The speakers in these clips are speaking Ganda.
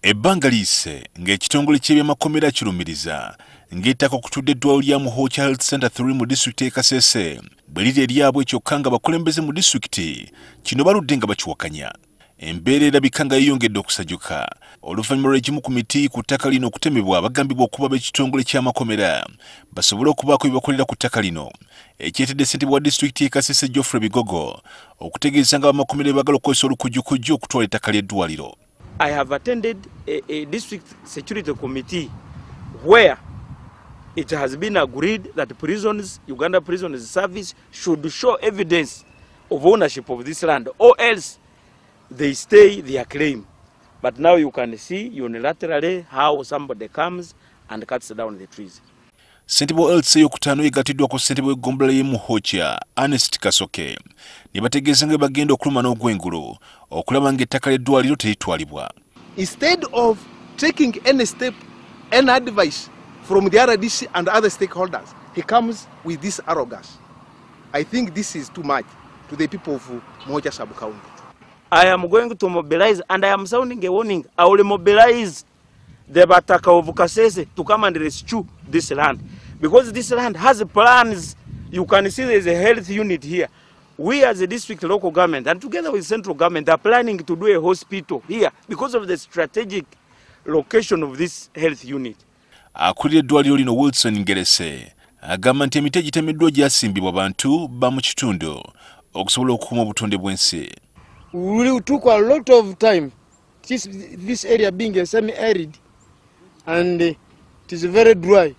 Ebbanga liyise ng'ekitongole ky'ebyamakomera kirumiriza ng'ettaka okutudde eddwaliro lya Muhokya Health Center 3 mu disitulikiti y'e Kasese bwe liri eryabwe, kyokka nga abakulembeze mu disitulikiti kino baludde nga bakiwakanya. Embeera erabika nga yeeyongedde okusajuka oluvannyuma lw'egimu ku miti ku ttaka lino okutemebwa bagambibwa okuba b'ekitongole ky'amakomera basobole okubaako bye bakolera ku ttaka lino, ekyetedde ssentebe wa disitulikiti y'e Kasese Geoffrey Bigogo okutegeeza nga abamakomera bwe baagala okukozesa olukujjukujju okutwala ettaka ly'eddwaliro. I have attended a district security committee where it has been agreed that prisons, Uganda Prisons Service, should show evidence of ownership of this land, or else they stay their claim. But now you can see unilaterally how somebody comes and cuts down the trees. Ssentebe wa LC eyokutaano yegattiddwako ssentebe w'eggombolola y'e Muhokya Ernest Kasoke ne bategeeza nga bwe bagenda okuluma n'ogwengulu okulaba ng'ettaka ly'eddwaliro teritwalibwa. Instead of taking any step, any advice from the RDC and other stakeholders, he comes with this arrogance. I think this is too much to the people of Muhokya sub-county. I am going to mobilize, and I am sounding a warning. I will mobilize the Bataka of Kasese to come and rescue this land, because this land has plans. You can see there is a health unit here. We as a district local government and together with central government are planning to do a hospital here because of the strategic location of this health unit. Akulira eddwaliro lino Wilson Ngerese agamba nti emiti egitemeddwa gyasimbibwa bantu ba mu kitundu okusobola okukuuma obutonde bw'ensi. We took a lot of time, this area being a semi-arid and it is very dry.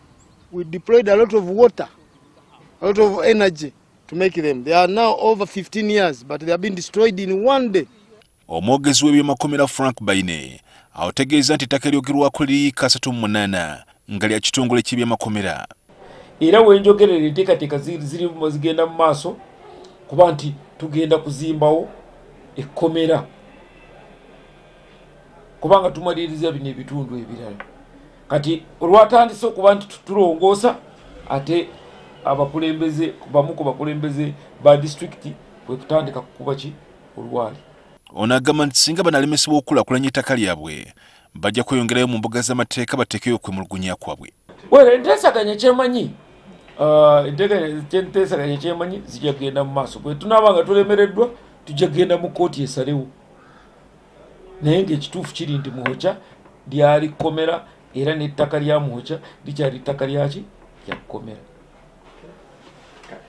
We deployed a lot of water, a lot of energy to make them. They are now over 15 years, but they have been destroyed in one day. Omwogezi w'ebyamakomera Frank Baine ategeeza nti ettaka eryogerwako liri 38 nga lya kitongole ky'ebyamakomera. Era wenjogerera enteekateeka ziri zigenda mu maaso kuba nti tugenda kuzimbawo ekkomera kubanga tumaliriza bino ebitundu ebirala. Kati olwatandise okuba nti tulongoosa ate abakulembeze bamu ku bakulembeze ba disitulikiti bwe kutandika kukuba ki olwali. Ono agamba nti singa banalemesebwa okukulaakulanya ettaka lyabwe bajja kweyongerayo mu mbuga z'amateeka bateekeyo okwemulugunya kwabwe. Well, enteesaganya kyemanyi enteesaganya kyemanyi zijja kugenda mu maaso. Bwe tunaaba nga tulemereddwa tujja kugenda mu kkooti esalewo, naye ng'ekituufu kiri nti Muhokya lyali kkomera era n'ettaka lya Muhokya likyali ttaka lyaki lya kkomera.